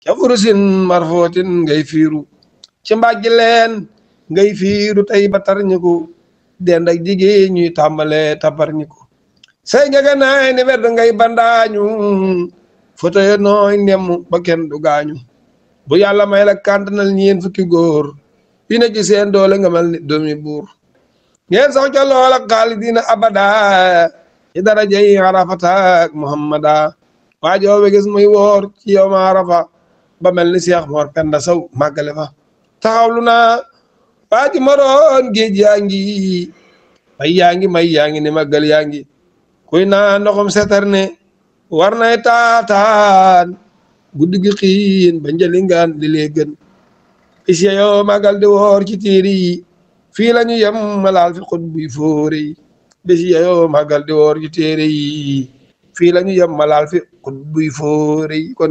ca furusin marfootin ngay fiiru ci mbàjj leen ngay fiiru tey ba tarñiku dend ak jigéen ñuy tàmbale tabarñiku say ngeganaay ni werd ngay bandaañu fotoye nooy nemm ba kenn du gaañu bu yàlla may la kàntanal ñeen fukki góor yu ne ci seen doole nga mel ni doomi buur ngeen sax ca loola xaalidina abada ci daraja yi Arafata ak Muhammada waajoo we gis muy woor ci yow ma Arafa ba mel ni Seex Moor Penda Saw màggale fa taxawlu naa waaji maroon géej yaa ngi may yaa ngi ni màggal yaa ngi kuy naa ndoxum setar ne war nay taataan guddi gi xiin ba njëlingaan li lee gën bis yoo màggal di woor ci téere yi fii la ñu yem malaal fi xut buy fóore yi bis yoo màggal di woor ci téere yi fii la ñu yem malaal fi xut buy fóore yi kon